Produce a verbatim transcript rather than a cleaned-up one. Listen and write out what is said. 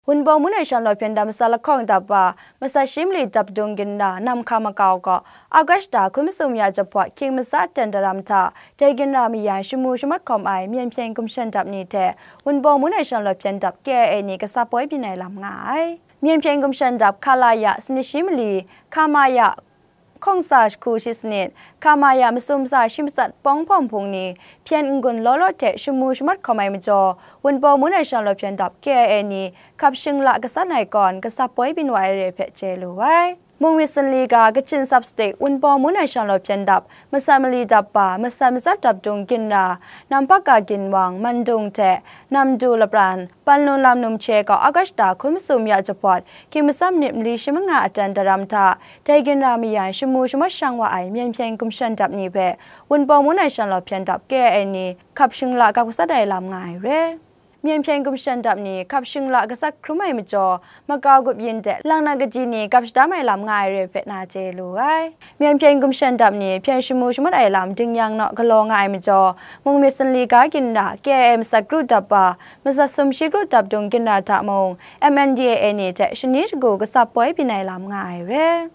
Wunpawng Mun Ai Shanglawt hpyen dap masat lahkawng dap wa, masat shi mali dap dung ginra Namhka Makau gaw August hta hkun masum ya jahpawt hkying matsat aten daram hta dai ginra mayan shamu shamat hkawm ai Myen Hpyen Gumshan Dap ni hte Wunpawng Mun Ai Shanglawt hpyen dap K I A ni kasa poi byin ai lam nga ai. Myen Hpyen Gumshan Dap Khalaya sanit shi mali, Khamaya hkawng tsa hku shi sanit, Khamaya masum tsa shi matsat pawng hpawng hpung ni hpyen n-gun law law hte shamu shamat hkawm ai majaw, Wunpawng Mun Ai Shanglawt hpyen dap K I A ni hkap shingla gasat ai kawn kasa poi byin wa ai re ai hpe chye lu ai. Mungmyit Sanli ga Kachin Sub-State Wunpawng Mun Ai Shanglawt hpyen dap masat mali dap wa, masat matsat dap dung ginra Namhpaka Ginwang, Mandung hte Namdu Lapran, Panlun Lam Numhkye gaw August hta hkun masum ya jahpawt hkying matsat minit mali shi manga aten daram hta dai ginra mayan shamu shamat shang wa ai Myen Hpyen Gumshan Dap ni hpe Wunpawng Mun Ai Shanglawt hpyen dap K I A ni hkap shingla gasat ai lam nga ai re. Myen Hpyen Gumshan Dap ni hkap shingla gasat hkrum ai majaw, makau gup yin de lang na kaji ni gap shadam ai lam nga ai re ai hpe na chye lu ai. Myen Hpyen Gumshan Dap ni hpyen shamu shamat ai lam ding yang naw galaw nga ai majaw, Mungmyit Sanli ga ginra K I A masat kru dap wa, masat sumshi kru dap dung ginra hta mung M N D A A ni hte shani shagu kasa poi byin ai lam nga ai re.